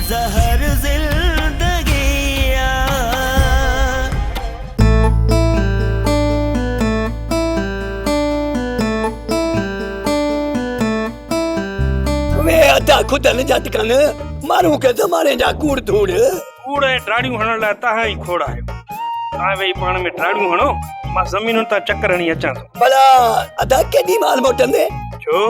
زهر زندگي آ. وي ادا خدن جا ٽڪن، ماڻهو کي زماني جا ڪوڙ ڌوڙ. ڪوڙ ۽ ڊاڙيون هڻڻ لاء توهان ئي کوڙ آهيو. توهان ويهي پاڻ ۾ ڊاڙيون هڻو، مان زمينن تان چڪر هڻي اچان ٿو. ڀلا ادا ڪيڏي مهل موٽندين؟ ڇو؟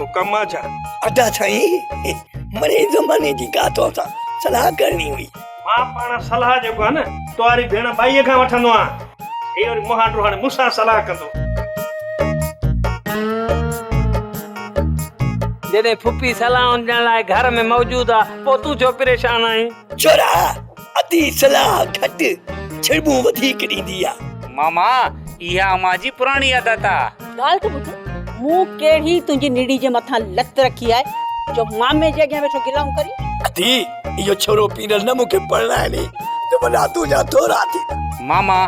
ڪو ڪم آ ڇا؟ ادا سائين، مڙئي زماني جي ڪا توسان صلاح ڪرڻي هئي. مان پاڻ صلاح جيڪو آ نه، توهاري ڀيڻ ٻائيء کان وٺندو آهيان. هي وري مهانڊو هاڻي مون سان صلاح ڪندو. جڏهن ڦڦي صلاحون ڏيڻ لاء گهر ۾ موجود آ، پوء تون ڇو پريشان آهين؟ ڇورا، ادي صلاح گهٽ، ڇڙٻون وڌيڪ ڏيندي آ. ماما، اها امان جي پراڻي عادت آ. ڳالهه ته ٻڌ، مون ڪهڙي تنهنجي نڙي جي مٿان لت رکي آهي، جو مامي جي اڳيان ويٺو گلائون ڪرين؟ ادي، اهو ڇورو پيرل نه مون کي پرڻائي ڏي ته وڏا تنهنجا ٿورا ٿيندا. ماما،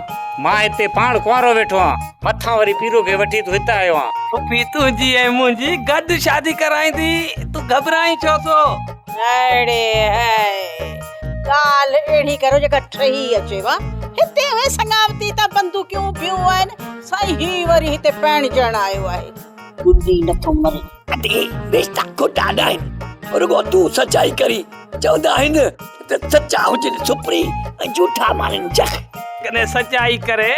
مان هتي پاڻ ڪنوارو ويٺو آهيان، مٿان وري پيرو کي وٺي تون هت آيو آن. پڦي تنهنجي ۽ منهنجي گڏ شادي ڪرائيندي، تون گهٻرائين ڇو ٿو؟ اڙي هاء، ڳالهه اهڙي ڪريو جيڪا ٺهي اچي وا. هتي اهي سڱاوتي تان بندوقيون اڀيون آهن، سائين هي وري هتي پرڻجڻ آيو آهي. ٻڏي نٿو مري. ادي رشتا کوٽا ناهن، رڳو تون سچائي ڪرين. چوندا آهن ته سچا هجن سپرين ۽ جهوٺا مارين جخ. ڪڏهن سچائي ڪري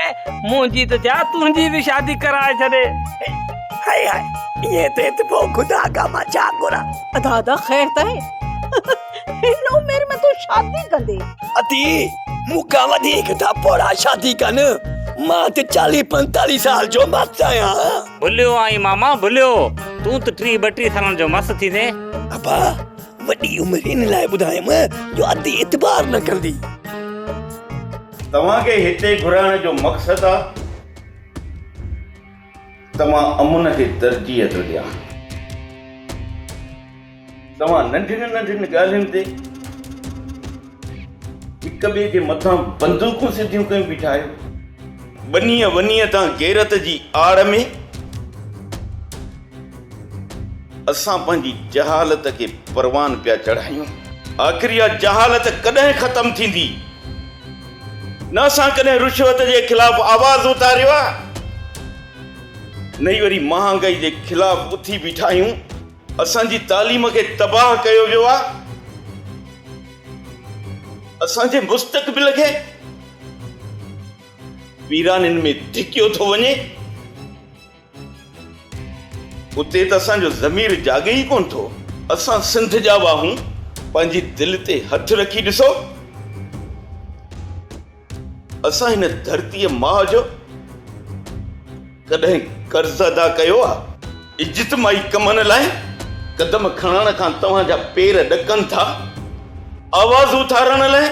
منهنجي ته ڇا تنهنجي به شادي ڪرائي ڇڏي. هاء هاء ائين ٿئي ته پوء خدا کان مان ڇا گهران. ادا ادا خير ته آهي هن عمر ۾ تون شادي ڪندين. ادي مون کان وڌيڪ ٿا پوڙها شادي ڪن مان ته چاليهه پنجتاليهه سال جو مس آهيان. ڀليو آهين ماما ڀليو تون ته ٽيهه ٻٽيهه سالن جو مس ٿيندين. ابا وڏي عمر ان لاء ٻڌايم جو ادي اعتبار نه ڪندي. توهان کي هتي گهرائڻ جو مقصد آ ته مان امن کي ترجيح ٿو ڏيان. توهان ننڍين ننڍين ڳالهين تي هڪ ٻئي جي مٿان بندوقون سڌيون ڪيون بيٺا آهيو. ٻنيء ونيء تان غيرت جي آڙ ۾ اسان پنهنجي جهالت کي پروان پيا چڙهايون. آخر اها جهالت ڪڏهن ختم ٿيندي؟ نه اسان ڪڏهن رشوت جي خلاف آواز اٿاريو آهي، نه ئي وري مهانگائي جي خلاف اٿي بيٺا آهيون. اسان جي تعليم کي تباهه ڪيو ويو آهي. اسان جي مستقبل کي ويرانين ۾ ڌڪيو ٿو وڃي. اتي ته اسان جو ضمير جاڳي ئي ڪونه ٿو. اسان سنڌ جا واهون پنهنجي دل تي هٿ رکي ڏسو. اسان هن ڌرتيء ماء جو ڪڏهن قرض ادا ڪيو آ؟ اجتماعي ڪمن لاء قدم کڻڻ کان توهان جا پير ڏڪن ٿا؟ آواز اٿارڻ لاء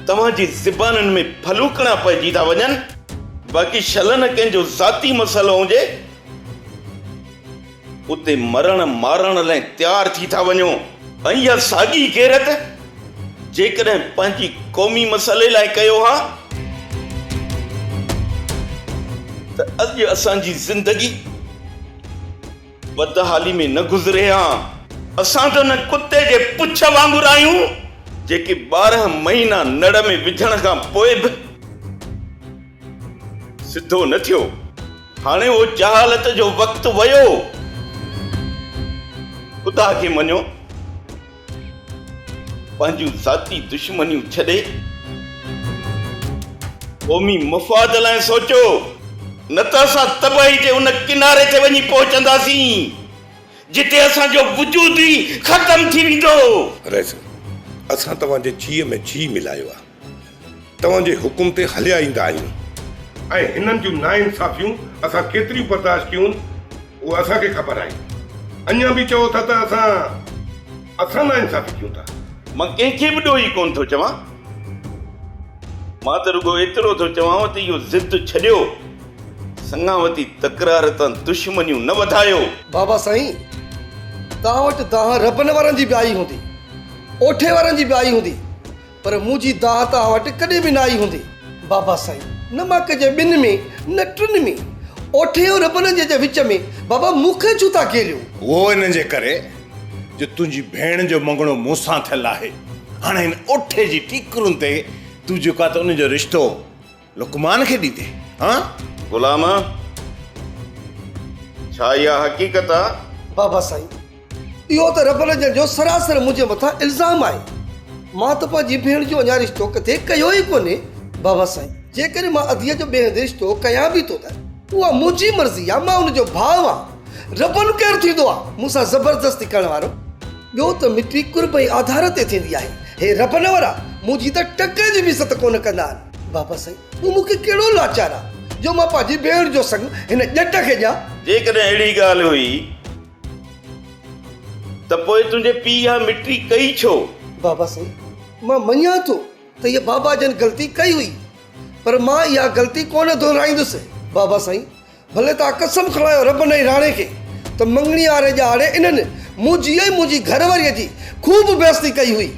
توهان جي زبانن ۾ ڦلوڪڻا پئجي ٿا وڃن؟ باقي شل نه ڪنهن جو ذاتي مسئلو هجي، اتي مرڻ مارڻ لاء تيار ٿي ٿا وڃو ۽ اها ساڳي غيرت جيڪڏهن پنهنجي قومي مسئلي لاء ڪيو ها ته اڄ اسان جي زندگي بدحالي ۾ نه گذري ها. اسان ته ان ڪتي جي پڇ وانگر آهيون جيڪي 12 مهينا نڙ ۾ وجهڻ کان پوء به سڌو نه ٿيو. هاڻي اهو جهالت جو وقت ويو. خدا کي مڃو، پنهنجون ذاتي دشمنيون ڇڏي قومي مفاد لاء سوچو، نه ته اسان تباهي جي ان ڪناري تي وڃي پهچنداسين، جتي اسان جو وجود ئي ختم ٿي ويندو. رئيس، اسان توهان جي جيء ۾ جيء ملايو آهي. توهان جي حڪم تي هليا ايندا آهيون. ۽ هنن جون ناانصافيون اسان ڪيتريون برداشت ڪيون اهو اسان کي خبر آهي. اڃا به چئو ٿا ته اسان اسان ناانصافي ڪيون ٿا. مان ڪنهن کي به ڏوهي ڪونه ٿو چوان. مان ته رڳو ايترو ٿو چوانو ته اهو ضد ڇڏيو. سڱاوتي تڪرار تان دشمنيون نه وڌايو. بابا سائين! توهان وٽ دانهن ربن وارن جي به آئي هوندي، اوٺي وارن جي به آئي هوندي، پر منهنجي دانهن توهان وٽ ڪڏهن به نه آئي هوندي. بابا سائين، نه مان ڪنهن جي ٻن ۾، نه ٽن ۾، اوٺي ۽ ربنن جي جي وچ ۾، بابا مون کي ڇو ٿا گهيريو؟ اهو ان جي ڪري جو تنهنجي ڀيڻ جو مڱڻو مون سان ٿيل آهي. هاڻي هن اوٺي جي ٽيڪرن تي تون جيڪو آ ته ان جو رشتو لقمان کي ڏيندين، هان؟ غلام، ڇا اها حقيقت آ؟ بابا سائين، اهو ته رب رنجن جو سراسر منهنجي مٿان الزام آهي. مان ته پنهنجي ڀيڻ جو اڃا رشتو ڪٿي ڪيو ئي ڪونهي. بابا سائين، جيڪڏهن مان اديء جو ٻئي هنڌ رشتو ڪيان به ٿو ته اها منهنجي مرضي آ، مان ان جو ڀاء آهيان. ربن ڪير ٿيندو آ مون سان زبردستي ڪرڻ وارو؟ ٻيو ته مٽي قرب ۽ آڌار تي ٿيندي آهي. هي ربن وارا منهنجي ته ٽڪي جي به عزت ڪونه ڪندا آهن. بابا سائين، هو مون کي ڪهڙو لاچار آ جو مان پنهنجي ڀيڻ جو سڱ هن ڄٽ کي ڏيان؟ جيڪڏهن اهڙي ڳالهه هئي ته پوء تنهنجي پيء اها مٽي ڪئي ڇو؟ بابا سائين، مان مڃان ٿو ته هيء بابا جن غلطي ڪئي هئي، پر مان اها غلطي ڪونه دهرائيندس. بابا سائين، ڀلي توهان قسم کڻايو رب ۽ راڻي کي ته مڱڻي واري ڄاڙي انهن منهنجي ۽ منهنجي گهر واريء جي خوب بيعزتي ڪئي هئي.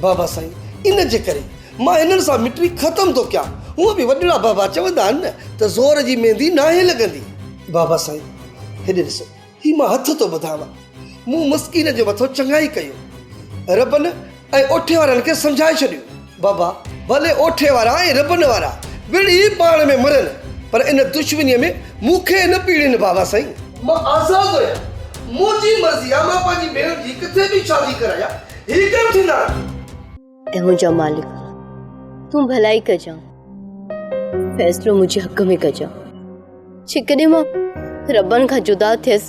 بابا سائين، ان جي ڪري مان هنن سان مٽي ختم ٿو ڪيان. هونء به وڏڙا بابا چوندا آهن نه ته زور جي ميندي ناهي لڳندي. بابا سائين، هيڏي ڏسو. هي مان هٿ ٿو ٻڌانء. مون مسڪين جي مٿو چڱائي ڪيو. ربن ۽ اوٺي وارن کي سمجهائي ڇڏيو. بابا، ڀلي اوٺي وارا ۽ ربن وارا وڙهي پاڻ ۾ مرن، پر ان دشمنيء ۾ مون کي نه پيڙين بابا سائين. مان آزاد آهيان. منهنجي مرضي آ مان پنهنجي ڀيڻ جي ڪٿي به شادي ڪرايان. هي ڪير ٿيندا آهن؟ اي منهنجا مالڪ تون ڀلائي ڪجان فيصلو منهنجي حق ۾ ڪجان جيڪڏهن مان ربن کان جدا ٿيس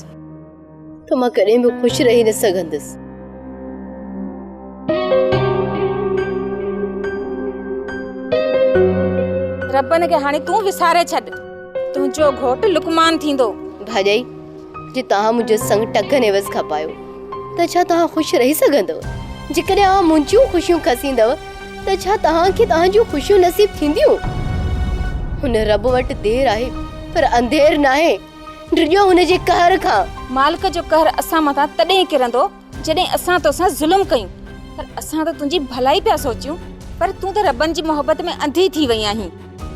ته مان ڪڏهن به خوش رهي نه سگهندس. ربن کي هاڻي تون وساري ڇڏ. تنهنجو گهوٽ لقمان ٿيندو. ڀاڄائي جي توهان منهنجو سڱ ٽڪن عيوض کپايو ته ڇا توهان خوش رهي سگهندؤ؟ جيڪڏهن اوهان منهنجون خوشيون کسيندؤ ته ڇا توهان کي توهان جون خوشيون نصيب ٿينديون؟ هن رب وٽ دير آهي پر انڌير ناهي. ڊڄو هن جي قهر کان. مالڪ جو قهر اسان مٿان تڏهن ڪرندو جڏهن اسان توسان ظلم ڪيون. پر اسان ته تنهنجي ڀلائي پيا سوچيون پر تون ته ربن جي محبت ۾ انڌي ٿي وئي آهين.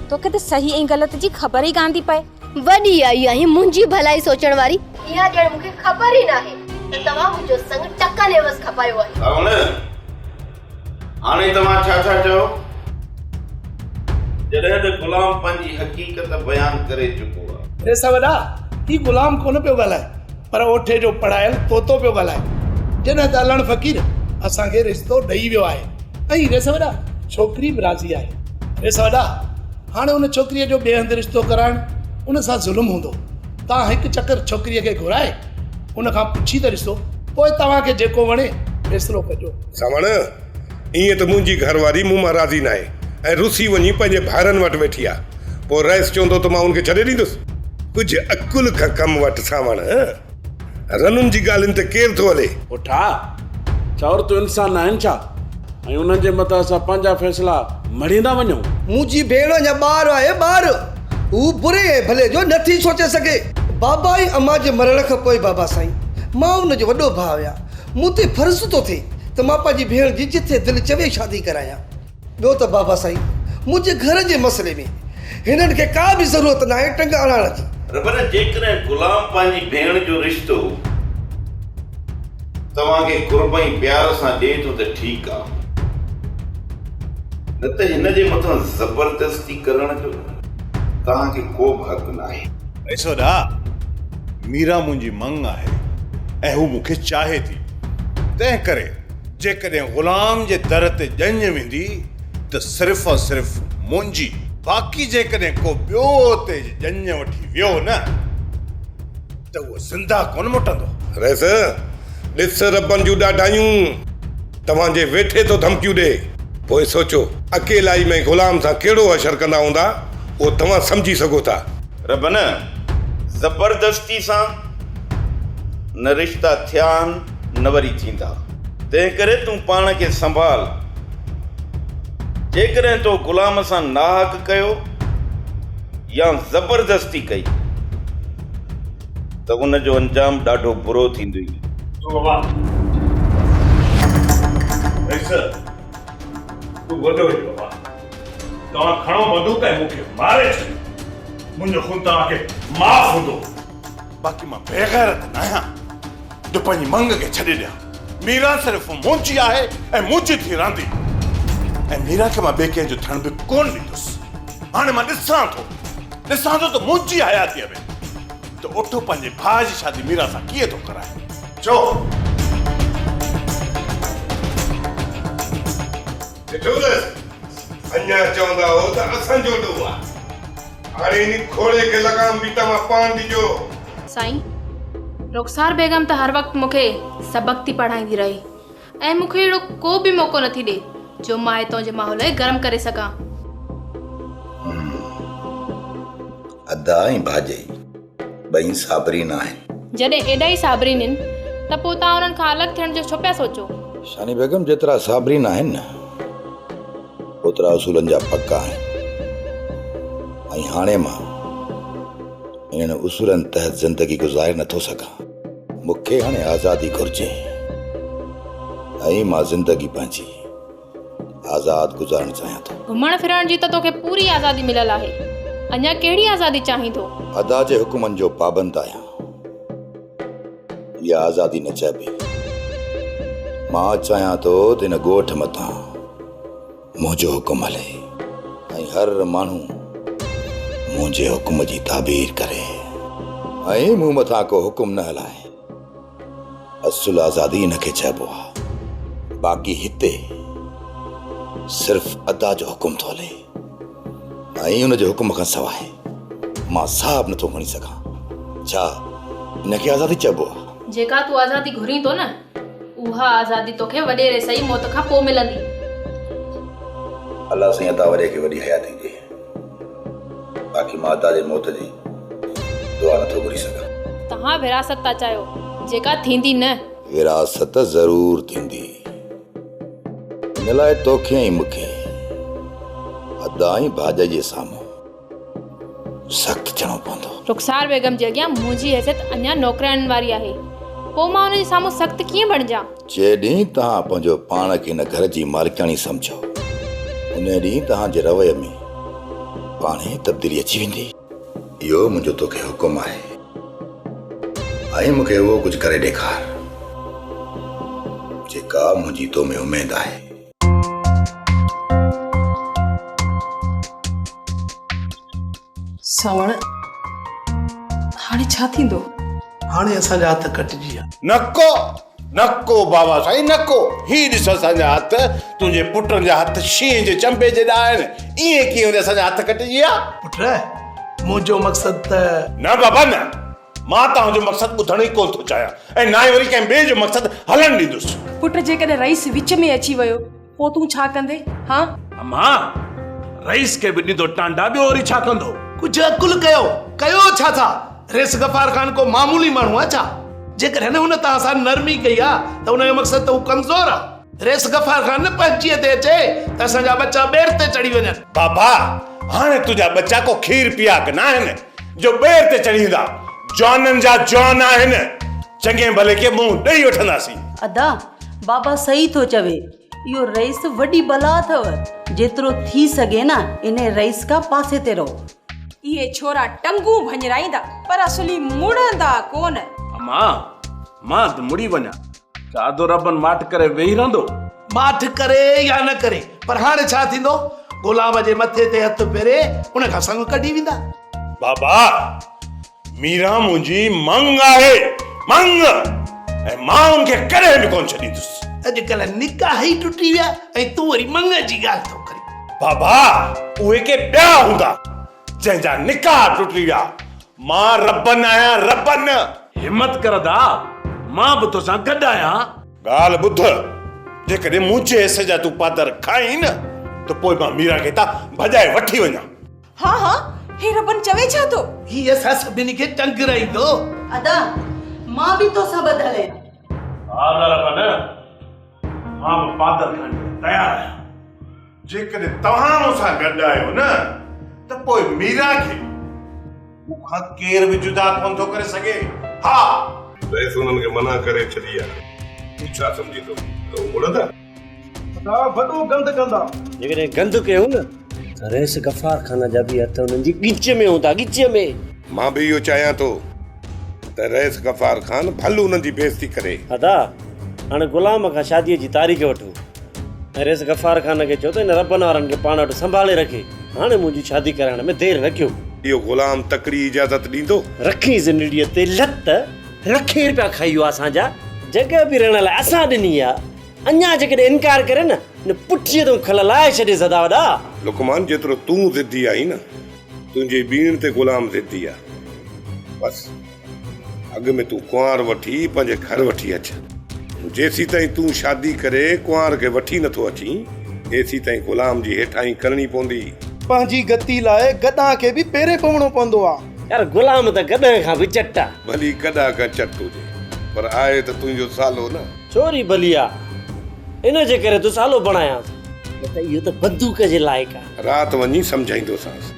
توکي ته صحيح ۽ غلط جي خبر ئي ڪانه ٿي پئي. وڏي آئي آهين منهنجي ڀلائي سوچڻ واري. اها ڄڻ مون کي خبر ئي ناهي ته توهان منهنجو سڱ ٽڪن عيوض کپايو آهي. راوڻ، هاڻي توهان ڇا ٿا چئو؟ جڏهن ته غلام پنهنجي حقيقت بيان ڪري چڪو آهي. ريسا وڏا، هي غلام ڪونه پيو ڳالهائي، پر اوٺي جو پڙهايل طوطو پيو ڳالهائي. جڏهن ته علڻ فقير اسان کي رشتو ڏئي ويو آهي ۽ ريسا وڏا، ڇوڪري به راضي آهي. ريسا وڏا، هاڻي ان ڇوڪريء جو ٻئي هنڌ رشتو ڪرائڻ ان سان ظلم هوندو. توهان هڪ چڪر ڇوڪريء کي گهرائي ان کان پڇي ته ڏسو، پوء توهان کي جيڪو وڻي فيصلو ڪجو. سانوڻ، ائين ته منهنجي گهر واري مون مان راضي ناهي ۽ رسي وڃي پنهنجي ڀائرن وٽ ويٺي آ. پوء رئيس چوندو ته مان ان کي ڇڏي ڏيندس. ڪجهه عقل کان ڪم وٺ سانوڻ. رنن جي ڳالهين تي ڪير ٿو هلي؟ اٺا، ڇا عورتون انسان ناهن ڇا؟ ۽ انهن جي مٿان اسان پنهنجا فيصلا مڙهيندا وڃون؟ منهنجي ڀيڻ اڃا ٻار آهي ٻار. هو بري ۽ ڀلي جو نه ٿي سوچي سگهي. بابا ۽ امان جي مرڻ کان پوء بابا سائين، مان ان جو وڏو ڀاء آهيان. مون تي فرض ٿو ٿئي ته مان پنهنجي ڀيڻ جي جٿي دل چوي شادي ڪرايان. ٻيو ته بابا سائين، منهنجي گهر جي مسئلي ۾ هنن کي ڪا به ضرورت ناهي ٽنگ اڙائڻ جي. ربنا جيڪڏهن غلام پنهنجي ڀيڻ جو رشتو توهان کي قرب ۽ پيار سان ڏئي ٿو ته ٺيڪ آ، نه ته هن جي مٿان زبردستي ڪرڻ جو توهان کي ڪو به حق ناهي. ايسودا، ميرا منهنجي مڱ آهي ۽ هو مون کي چاهي ٿي، تنهن ڪري جيڪڏهن غلام جي در تي ڄڃ ويندي ته صرف ۽ صرف منهنجي، باقي جيڪڏهن ڪو ٻيو اتي ڄڃ وٺي ويو نه ته اهو زنده ڪونه موٽندو. رئيس، ڏس ربن جون ڏاڍايون، توهان جي ويٺي ٿو ڌمڪيون ڏئي. پوء سوچو، اڪيلائي ۾ غلام سان ڪهڙو حشر ڪندا هوندا، اهو توهان سمجهي سگهو ٿا. ربن، زبردستي سان نه رشتا ٿيا آهن نه وري ٿيندا. تنهنڪري تون پاڻ کي سنڀال. جيڪڏهن تو غلام سان ناحق ڪيو يا زبردستي ڪئي ته ان جو انجام ڏاڍو برو ٿيندوئي. تو بابا رئيس تون وڏو آهين بابا توهان کڻو بندوق ۽ مون کي ماري ڇڏيو منهنجو خون توهان کي معاف هوندو باقي مان بيغيرت ناهيان جو پنهنجي مڱ کي ڇڏي ڏيان. ميران صرف منهنجي آهي ۽ منهنجي ٿي رهندي ۽ ميران کي مان ٻئي ڪنهن جو ٿيڻ به ڪونه ڏيندس. هاڻي مان ڏسان ٿو، ڏسان ٿو ته منهنجي حياتيء ۾ ته اوٺو پنهنجي ڀاء جي شادي ميران سان ڪيئن ٿو ڪرائي. ڇو؟ ڏٺو نه، اڃا چوندا هو ته اسان جو ڏوهه آهي. هاڻي ان گهوڙي کي لغام به توهان پاڻ ڏجو. سائين، رخسار بيگم ته هر وقت مون کي سبق ٿي پڙهائيندي رهي ۽ مون کي اهڙو ڪو به موقعو نٿي ڏي جو مان هتان جي ماحول کي گرم ڪري سگهان. ادا ۽ ڀاڄائي ٻئي صابرين آهن. جڏهن ايڏا ئي صابرين آهن ته پوء توهان انهن کان الڳ ٿيڻ جو ڇو پيا سوچو؟ شاني بيگم جيترا صابرين آهن نه اوترا اصولن جا پڪا آهن ۽ هاڻي مان انهن اصولن تحت زندگي گذاري نٿو سگهان. مون کي هاڻي آزادي گهرجي ۽ مان زندگي پنهنجي آزاد گذارڻ چاهيان ٿو. گهمڻ ڦرڻ جي ته توکي پوري آزادي مليل آهي، اڃا ڪهڙي آزادي چاهين ٿو؟ ادا جي حڪمن جو پابند آهيان. اها آزادي نه چئبي. مان چاهيان ٿو ته هن ڳوٺ مٿان منهنجو حڪم هلي ۽ هر ماڻهو منهنجي حڪم جي تعبير ڪري ۽ مون مٿان ڪو حڪم نه هلائي. اصل آزادي ان کي چئبو آ. باقي هتي صرف ادا جو حڪم ٿو هلي ۽ ان جي حڪم کان سواء مان ساهه به نٿو کڻي سگهان. ڇا ان کي آزادي چئبو آ؟ جيڪا تون آزادي گهرين ٿو نه، اها آزادي توکي وڏيري سئي موت کان پوء ملندي. الله سائين ادا وڏي کي وڏي حياتي ڏي. باقي مان ادا جي موت جي دعا نٿو گهري سگهان. توهان وراثت ٿا چاهيو، جيڪا ٿيندي نه. وراثت ضرور ٿيندي. ان لاء توکي ۽ مون کي ادا ۽ ڀاڄائي جي سامهون سخت ٿيڻو پوندو. رخسار بيگم جي اڳيان منهنجي حيثيت اڃا نوڪرياڻين واري آهي، پوء مان ان جي سامهون سخت ڪيئن بڻجان؟ جنهن ڏينهن توهان پنهنجو پاڻ کي هن گهر جي مالڪياڻي سمجهو، انهيء ڏينهن توهان جي رويي ۾ پاڻهي تبديلي اچي ويندي. اهو منهنجو توکي حڪم آهي ۽ مون کي اهو ڪجهه ڪري ڏيکار، جيڪا منهنجي تو ۾ اميد آهي. سانوڻ، هاڻي ڇا ٿيندو؟ هاڻي اسان جا هٿ ڪٽجي ويا. نڪو، نڪو بابا سائين نڪو، هي ڏس اسان جا هٿ، تنهنجي پٽن جا هٿ شينهن جي چنبي جيڏا آهن، ائين ڪيئن وري اسان جا هٿ ڪٽجي ويا؟ پٽ، منهنجو مقصد ته. نه بابا نه، مان توهان جو مقصد ٻڌڻ ئي ڪونه ٿو چاهيان ۽ نه ئي وري ڪنهن ٻئي جو مقصد هلڻ ڏيندس. پٽ جيڪڏهن رئيس وچ ۾ اچي ويو پوء تون ڇا ڪندين؟ ها؟ امان، رئيس کي به ڏيندو ٽانڊا ٻيو وري ڇا ڪندو؟ ڪجهه عقل ڪيو، ڪيو ڇا ٿا؟ رئيس غفار خان ڪو معمولي ماڻهو آ ڇا؟ جيڪڏهن هن توهان سان نرمي ڪئي آ ته ان جو مقصد ته هو ڪمزور آ. رئيس غفار خان نه پنهنجيء تي اچي ته اسان جا ٻچا ٻير تي چڙهي وڃن. بابا، هاڻي تنهنجا ٻچا ڪو کير پياڪ ناهن جو ٻير تي چڙهي ايندا. جوانن جا جوان آهن، چڱي ڀلي کي منهن ڏئي وٺنداسين. ادا، بابا صحيح ٿو چوي. اهو رئيس وڏي بلا اٿو. جيترو ٿي سگهي نه انهي رئيس کان پاسي تي رهو. اهي ڇورا ٽنگون ڀڃرائيندا پر اصلي مڙندا ڪونه. امان، مان ته مڙي وڃان. ڇا ادو ربن ماٺ ڪري ويهي رهندو؟ ماٺ ڪري يا نه ڪري پر هاڻي ڇا ٿيندو؟ غلام جي مٿي تي هٿ ڦيري ان کان سڱ ڪڍي ويندا. بابا، ميران منهنجي مڱ آهي، مڱ! ۽ مان ان کي ڪڏهن به ڪونه ڇڏيندس. اڄڪلهه نڪاح ئي ٽٽي ويا ۽ تون وري مڱ جي ڳالهه ٿو ڪرين. بابا، اهي ڪي ٻيا هوندا، جنهن جا نڪاح ٽٽي ويا. مان ربن آهيان، ربن! همت ڪر ادا، مان به توسان گڏ آهيان. ڳالهه ٻڌ، جيڪڏهن منهنجي حصي جا تون پادر کائين نه ته پوء مان ميران کي هتان ڀڄائي وٺي وڃان. ها ها، هي ربن چوي ڇا ٿو؟ هي اسان سڀني کي ٽنگرائيندو. ادا، مان به توسان ٻڌل آهيان. ها ادا ربن، مان به پادر کائڻ لاء تيار آهيان. جيڪڏهن توهان مون سان گڏ آهيو نه ته پوء ميران کي مون کان ڪير به جدا ڪونه ٿو ڪري سگهي. ها! رئيس انهن کي منع ڪري ڇڏي آهي. تون ڇا سمجهين ٿو ته هو مڙندا؟ ادا وڏو گند ڪندا. جيڪڏهن گند ڪيون نه ته رئيس غفار خان جا به هٿ انهن جي ڳچيء ۾ هوندا، ڳچيء ۾. مان به اهو چاهيان ٿو ته رئيس غفار خان ڀل انهن جي بيعزتي ڪري. ادا! هاڻي غلام کان شاديء جي تاريخ وٺو ۽ رئيس غفار خان کي چئو ته هن ربن وارن کي پاڻ وٽ سنڀالي رکي. هاڻي منهنجي شادي ڪرائڻ ۾ دير نه ڪيو. اهو غلام تڪڙي اجازت ڏيندو؟ رکيس نڙيء تي لت، لکين رپيا کائي ويو اسان جا، جڳهه به رهڻ لاء اسان ڏني آ، اڃا جيڪڏهن انڪار ڪري نه، هن پٺيء تان کل لاهي ڇڏيس ادا وڏا. لقمان جيترو تون ضدي آهين نه، تنهنجي ٻيڻ تي غلام ضدي آ. بس. اڳ ۾ تون ڪنوار وٺي پنهنجي گهر وٺي اچ. جيسيتائين تون شادي ڪري ڪنوار کي وٺي نٿو اچين، ايسيتائين غلام جي هيٺاهين ڪرڻي پوندي. پنهنجي گتي لاء گڏهن کي به پيرين پوڻو پوندو آ. يار غلام ته گڏهن کان به چٽ آ. ڀلي گڏهه کان چٽ هجي، پر آهي ته تنهنجو سالو نه. ڇوري ڀلي آ، ان جي ڪري ٿو سالو بڻايانس. نه ته اهو ته بندوق جي لائق آ. رات وڃي سمجهائيندوسانس.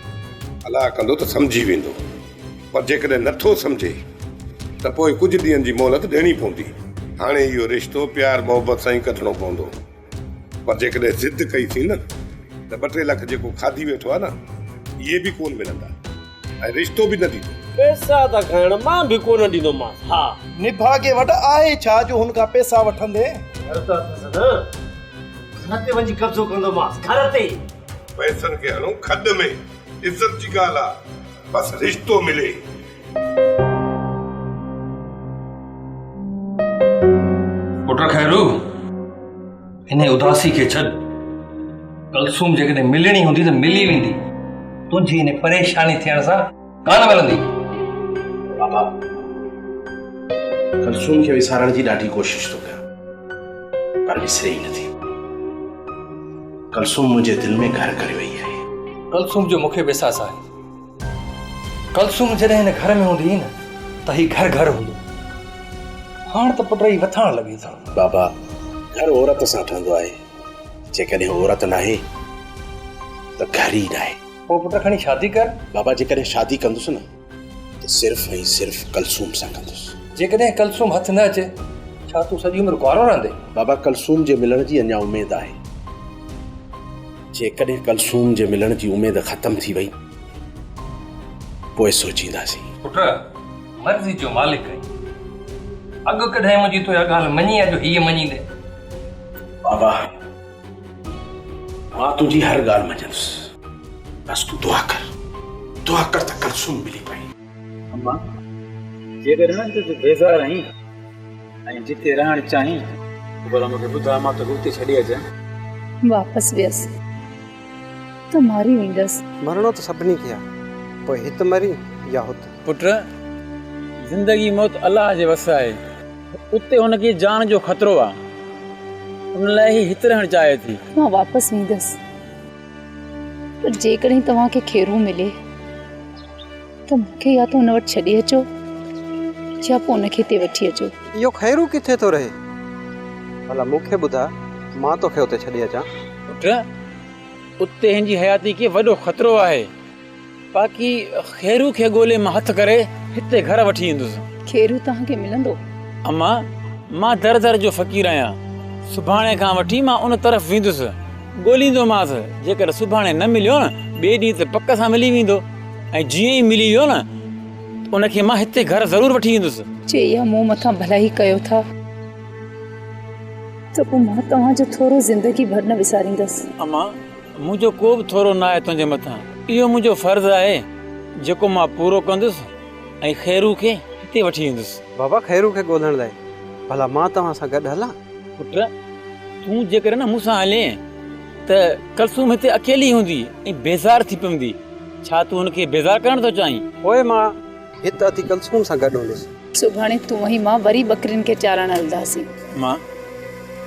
الله ڪندو ته سمجهي ويندو. پر جيڪڏهن نه ٿو سمجهي ته پوء ڪجهه ڏينهن جي مهلت ڏيڻي پوندي. هاڻي اهو رشتو پيار محبت سان ئي ڪڍڻو پوندو. پر جيڪڏهن ضد ڪئي سين نه ته ٻه ٽي لک جيڪو کاڌي ويٺو آهي نه اهي به ڪونه ملندا ۽ رشتو به نه ڏيندو. پئسا ٿا کائڻ مان به ڪونه ڏيندومانس. ها. نڀاڳي وٽ آهي ڇا جو هن کان پئسا وٺندين؟ گهر ته اٿس نه. گهر تي وڃي قبضو ڪندومانس. گهر تي. پئسن کي هڻو کڏ ۾. عزت جي ڳالهه آ. بس رشتو ملي. پٽ خيرو، انهيء اداسي کي ڇڏ. ڪلثوم جيڪڏهن ملڻي هوندي ته ملي ويندي. تنهنجي انهيء پريشاني ٿيڻ سان ڪانه ملندي. بابا، ڪلثوم کي وسارڻ جي ڏاڍي ڪوشش ٿو ڪيان، پر وسري ئي نٿي. ڪلثوم منهنجي دل ۾ گهر ڪري وئي آهي. ڪلثوم جو مون کي به احساس آهي. ڪلثوم جڏهن هن گهر ۾ هوندي هئي نه ته هي گهر گهر هوندو هو. هاڻ ته پٽ هي وٿاڻ لڳي ٿو. بابا، گهر عورت سان ٺهندو آهي. جيڪڏهن عورت ناهي ته گهر ئي ناهي. پوء پٽ کڻي شادي ڪر. بابا، جيڪڏهن شادي ڪندس نه ته صرف ۽ صرف ڪلثوم سان ڪندس. جيڪڏهن ڪلثوم هٿ نه اچي، ڇا تون سڄي عمر ڪنوارو رهندين؟ بابا، ڪلثوم جي ملڻ جي اڃا اميد آهي. جيڪڏهن ڪلثوم جي ملڻ جي اميد ختم ٿي وئي، پوء سوچينداسين. پٽ، مرضي جو مالڪ آهين. اڳ ڪڏهن منهنجي تو اها ڳالهه مڃي آهي جو هيء مڃيندين؟ بابا، مان تنهنجي هر ڳالهه مڃيندس. بس تون دعا ڪر، دعا ڪر ته ڪلثوم ملي پئي. اما، جيڪڏهن ته تون بيزار آهين ۽ جتي رهڻ چاهين ته ڀلا مون کي ٻڌاء، مان توکي اتي ڇڏي اچان. واپس ويس ته ماري ويندس. مرڻو ته سڀني کي آ، پوء هت مرين يا هت. پٽ، زندگي موت الله جي وس آهي. اتي هن کي جان جو خطرو آ، ان لاء هي هت رهڻ چاهي ٿي. مان واپس ويندس، پر جيڪڏهن توهان کي خيرون ملي. ته مون کي يا ته ان وٽ ڇڏي اچو يا پوء ان کي هتي وٺي اچو. اهو خيرو ڪٿي ٿو رهي؟ ڀلا مون کي ٻڌاء، مان توکي اتي ڇڏي اچان. پٽ، اتي هن جي حياتي کي وڏو خطرو آهي. باقي خيرو کي ڳولي مان هٿ ڪري هتي گهر وٺي ايندس. خيرو توهان کي ملندو؟ اما، مان در در جو فقير آهيان. سڀاڻي کان وٺي مان ان طرف ويندس. ڳوليندومانس. جيڪڏهن سڀاڻي نه مليو نه، ٻئي ڏينهن ته پڪ سان ملي ويندو. ۽ جيئن ئي ملي ويو نه ته ان کي مان هتي گهر ضرور وٺي ايندس. جي اها مون مٿان ڀلائي ڪيو ٿا ته پوء مان توهان جو ٿورو زندگي ڀر نه وساريندس. امان، منهنجو ڪو به ٿورو نه آهي تنهنجي مٿان. اهو منهنجو فرض آهي جيڪو مان پورو ڪندس ۽ خيرو کي هتي وٺي ايندس. بابا خيرو کي ڳولڻ لاء ڀلا مان توهان سان گڏ هلان؟ پٽ، تون جيڪڏهن نه مون سان هلين ته ڪلثوم هتي اڪيلي هوندي ۽ بيزار ٿي پوندي. ڇا تون هن کي بيزار ڪرڻ ٿو چاهين؟ پوء مان هت اٿي ڪلثوم سان گڏ هوندس. سڀاڻي تون ۽ مان وري ٻڪرين کي چارڻ هلنداسين. مان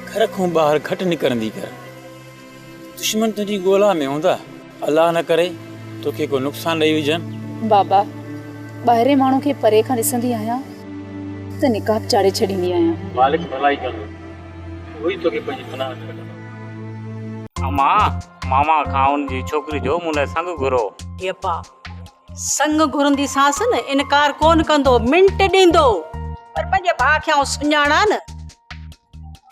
گهر کان ٻاهر گهٽ نڪرندي ڪر. دشمن تنهنجي ڳولا ۾ هوندا. الله نه ڪري توکي ڪو نقصان ڏئي وجهن. بابا، ٻاهرين ماڻهو کي پري کان ڏسندي آهيان ته نقاب چاڙهي ڇڏيندي آهيان. مالڪ ڀلائي ڪندو. اهو ئي توکي پنهنجي پناهه ۾ رکندو. اما، ماما کان ان جي ڇوڪري جو مون لاء سڱ گهرو. اي ابا، سڱ گهرنديسانس نه، انڪار ڪونه ڪندو، منٽ ڏيندو. پر پنهنجي ڀاء کي آئون سڃاڻان نه.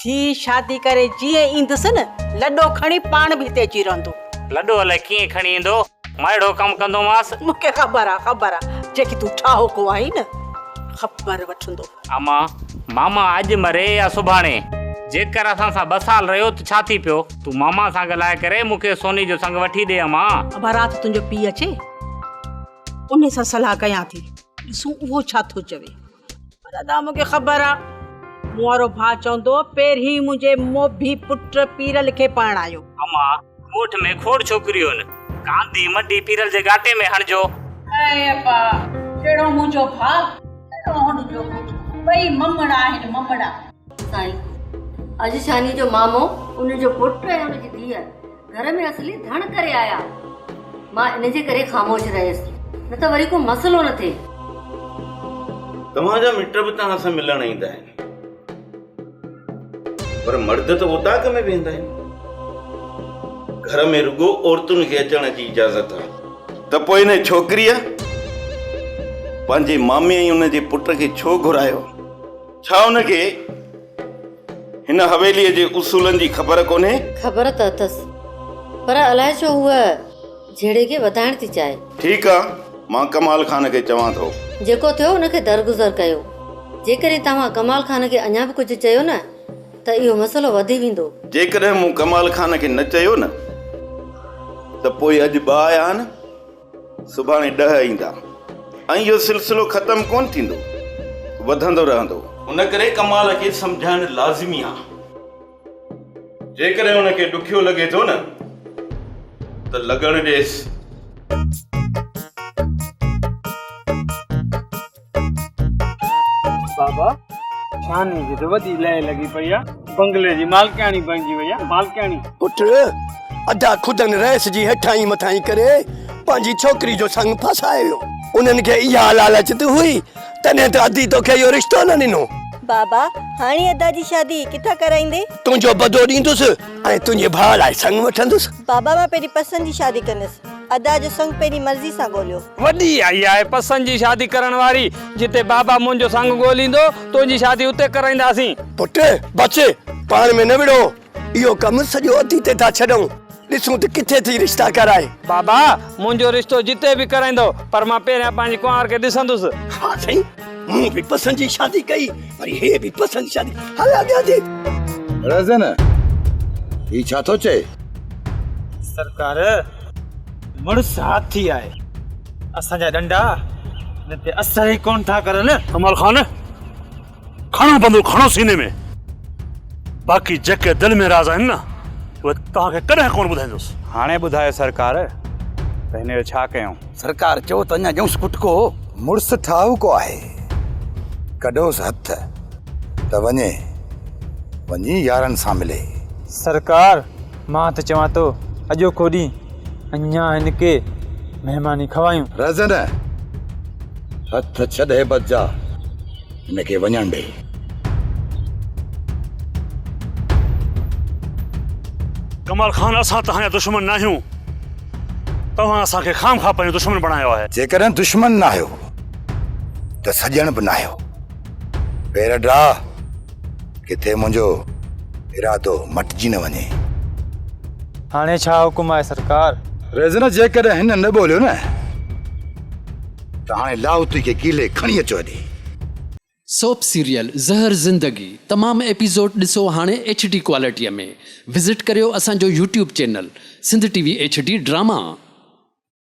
ٿي شادي ڪري جيئن ايندس نه، لڏو کڻي پاڻ به هتي اچي رهندو. لڏو الائي ڪيئن کڻي ايندو، مان اهڙو ڪم ڪندومانس. مون کي خبر آ، خبر آ، جيڪي تون ٺاهوڪو آهين نه، خبر وٺندو. اما، ماما اڄ مري يا سڀاڻي؟ جيڪر اسان سان ٻه سال رهيو ته ڇا ٿي پيو؟ تون ماما سان ڳالهائي ڪري مون کي سوني جو سڱ وٺي ڏي امان. ابا رات تنهنجو پيء اچي انهي سان صلاح ڪيان ٿي ڏسون اهو ڇا ٿو چوي. پر ادا مون کي خبر آ مون وارو ڀاء چوندو پهرين منهنجي موڀي پٽ پيرل کي پرڻايو. امان ڳوٺ ۾ کوڙ ڇوڪريون آهن ڪانڌي مڍي پيرل جي ڳاٽي ۾ هڻجو. اي ابا جهڙو منهنجو ڀاء تهڙو هن جو پٽ ٻئي ممڙا آهن ممڙا. سائين اڄ شاني جو مامو ان جو پٽ ۽ ان جي ڌيء گهر ۾ اصلي ڌڻ ڪري آيا. مان ان جي ڪري خاموش رهيس نه ته وري ڪو مسئلو نه ٿئي. توهان جا مٽ به توهان سان ملڻ ايندا آهن پر مرد ته اوطاق ۾ ويهندا آهن. گهر ۾ رڳو عورتن کي اچڻ جي اجازت آهي. ته پوء ان ڇوڪريء پنهنجي مامي ۽ ان جي پٽ کي ڇو گهرايو؟ ڇا ان کي هن حويليء جي اصولن جي خبر ڪونهي؟ خبر ته اٿس، پر الائي ڇو هوء جهيڙي کي وڌائڻ ٿي چاهي. ٺيڪ آ، مان ڪمال خان کي چوان ٿو. جيڪو ٿيو ان کي درگذر ڪيو. جيڪڏهن توهان ڪمال خان کي اڃا به ڪجهه چيو نه ته اهو مسئلو وڌي ويندو. جيڪڏهن مون ڪمال خان کي نه چيو نه ته پوء اڄ ٻه آيا آهن، سڀاڻي ڏهه ايندا ۽ اهو سلسلو ختم ڪونه ٿيندو، وڌندو رهندو. ان ڪري ڪمال کي سمجهائڻ لازمي آ. جيڪڏهن ان کي ڏکيو لڳي ٿو نه ته لڳڻ ڏيس. بابا شاني جي ته وڏي لئه لڳي پئي آ، بنگلي جي مالڪياڻي بڻجي وئي آ، مالڪياڻي. پٽ، ادا خودن رئيس جي هيٺائين مٿائين ڪري پنهنجي ڇوڪري جو سڱ ڦاسائي ويو. انهن کي اها لالچ ته هئي، تڏهن ته ادي توکي اهو رشتو نه ڏنو. بابا، هاڻي ادا جي شادي ڪٿان ڪرائيندين؟ تنهنجو بدو ڏيندس ۽ تنهنجي ڀاء لاء سڱ وٺندس. بابا، مان پنهنجي پسند جي شادي ڪندس. ادا جو سڱ پنهنجي مرضي سان ڳوليو. وڏي آئي آهي پسند جي شادي ڪرڻ واري، جتي بابا منهنجو سڱ ڳوليندو، تنهنجي شادي اتي ڪرائينداسين. پٽ، بس، پاڻ ۾ نه وڙهو، اهو ڪم سڄو ادي تي ٿا ڇڏون، ڏسون ته ڪٿي ٿي رشتا ڪرائي. بابا، منهنجو رشتو جتي به ڪرائيندو، پر مان پهريان پنهنجي ڪنوار کي ڏسندس. ها سائين، مون به پسند جي شادي ڪئي، وري هي به پسند جي شادي، هل اڳيان ٿي. رهزن، هي ڇا ٿو چئي؟ سرڪار، مڙس هاٿي آهي. اسان جا ڏنڊا هن تي اثر ئي ڪونه ٿا ڪرن. ڪمال خان، کڻو بندوق کڻو سيني ۾، باقي جيڪي دل ۾ راز آهن نه، اهي توهان کي ڪڏهن ڪونه ٻڌائيندس. هاڻي ٻڌايو سرڪار ته هن جو ڇا ڪيون؟ سرڪار چئو ته اڃا ڏيونس ڪٽڪو. مڙس ٺاهوڪو آهي، ڪڍوس هٿ ته وڃي، وڃي يارن سان ملي. سرڪار، مان ته چوان ٿو اڄوڪو ڏينهن اڃا هن کي مهماني کوايون. رهزن، هٿ ڇڏ هيبت جا، هن کي وڃڻ ڏي. ڪمال خان، اسان توهان جا دشمن ناهيون. توهان اسان کي خامخواه پنهنجو دشمن بڻايو آهي. جيڪڏهن دشمن ناهيو ته سڄڻ به ناهيو. پير ڊاهه، ڪٿي منهنجو ارادو مٽجي نه وڃي. هاڻي ڇا حڪم آهي سرڪار؟ ريزن جيڪڏهن هن نه ٻوليو نه ته هاڻي لاهوتي کي ڪيلي کڻي اچو هيڏي. سوپ سيريل زهر زندگي تمام ايپيسوڊ ڏسو هاڻي ايڇ ڊي ڪوالٽي ۾ وزٽ ڪريو اسان جو YouTube channel Sindh T V H D drama.